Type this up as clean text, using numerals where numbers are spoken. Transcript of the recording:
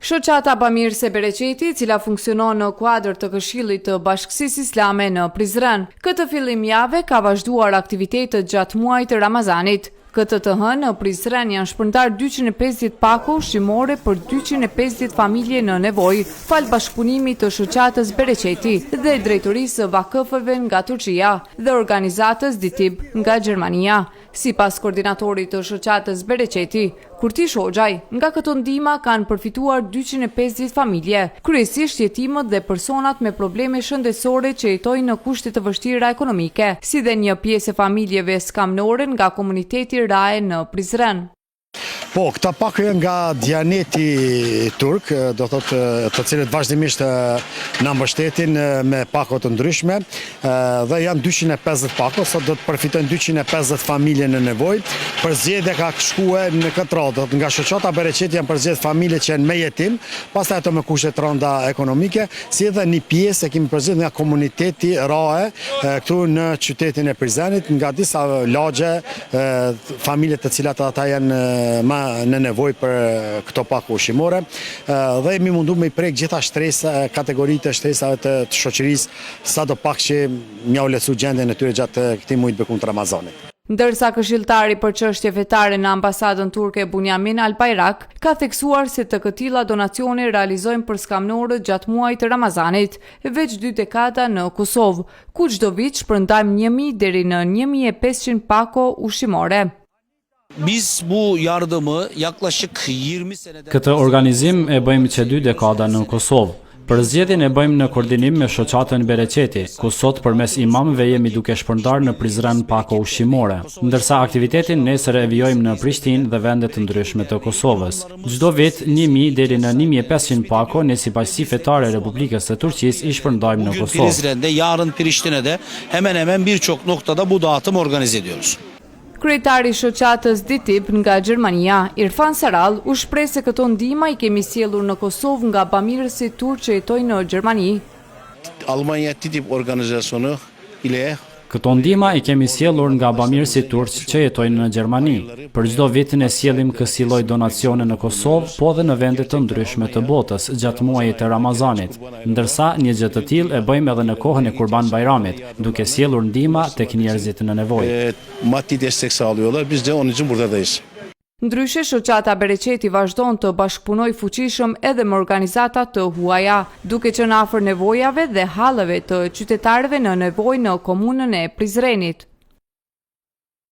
Shoqata Bamirëse Bereqeti, e cila funksionon në kuadër të Këshillit të Bashkësisë Islame në Prizren, këtë fillim jave ka vazhduar aktivitetet gjatë muajit të Ramazanit. Këtë të hënë në Prizren janë shpërndarë 250 pako ushqimore për 250 familje në nevojë, falë bashkëpunimit të Shoqatës Bereqeti dhe Drejtorisë së Vakëfeve nga Turqia dhe organizatës DİTİB nga Gjermania. Sipas koordinatorit të shoqatës Bereqeti, Kurtish Hoxhaj, nga këto ndihma kanë përfituar 250 familje, kryesisht jetimët dhe personat me probleme shëndetësore që jetojnë në kushte të vështira ekonomike, si dhe një pjesë e familjeve skamnore nga komuniteti Rae në Prizren. Po, këta pako janë nga Dijaneti turk, do thotë të cilët vazhdimisht na mbështetin me pako të ndryshme dhe janë 250 pako, sot do të përfitojnë 250 familje në nevojë. Përzgjedhja ka shkue në këtë radhë, do thotë nga shoqata Bereqeti janë përzgjedh familje që janë me jetim, pastaj ato me kushte të rënda ekonomike, si edhe një pjesë e kemi përzgjedh nga komuniteti Rae këtu në qytetin e Prizrenit, nga disa lagje familje të cilat ata janë ma në nevojë për këto pako ushqimore dhe jemi mundu me i prek gjitha shtresa, kategoritë e shtresave të, të shoqërisë, sado pak që me jau lehtësu gjendjen e tyre gjatë këtij muajit të bekuar të Ramazanit. Ndërsa këshilltari për çështje fetare në ambasadën turke Bunjamin Albayrak ka theksuar se të këtilla donacione realizojnë për skamnorët gjatë muajit të Ramazanit, veç dy dekada në Kosovë, ku çdo vit shpërndajmë 1000 deri në 1500 pako ushqimore. Biz bu yardımı yaklaşık 20 seneden Këtë organizim e bëjmë që dy dekada në Kosovë. Përzgjedhjen e bëjmë në koordinim me shoqatën Bereqeti, ku sot përmes imamëve jemi duke shpërndarë në Prizren pako ushqimore, ndërsa aktivitetin nesër e vijojmë në Prishtinë dhe vende të ndryshme të Kosovës. Çdo vit, 1000 deri në 1500 pako ne si bashkësi fetare e Republikës së Turqisë i shpërndajmë në Bugün Kosovë. Prizren'de, yarın Priştine'de hemen hemen birçok noktada bu dağıtım organize ediyoruz. Kryetari i shoqatës DİTİB nga Gjermania, Irfan Saral, u shpreh se këto ndihma i kemi sjellur në Kosovë nga bamirësit turq që jetojnë në Gjermani. Almanya TİTİB organizasyonu ile Këto ndihma i kemi sjellur nga bamirësit turq që jetojnë në Gjermani. Për çdo vit ne sjellim kësi lloj donacione në Kosovë, po dhe në vende të ndryshme të botës gjatë muajit të Ramazanit. Ndërsa një gjë të tillë e bëjmë edhe në kohën e Kurban Bajramit, duke sjellur ndihma tek njerëzit në nevojë. e, maddi destek sağlıyorlar. Biz de onun için buradayız. Ndryshe, shoqata Bereqeti vazhdon të bashkëpunojë fuqishëm edhe me organizata të huaja, duke qenë afër nevojave dhe halleve të qytetarëve në nevojë në komunën e Prizrenit.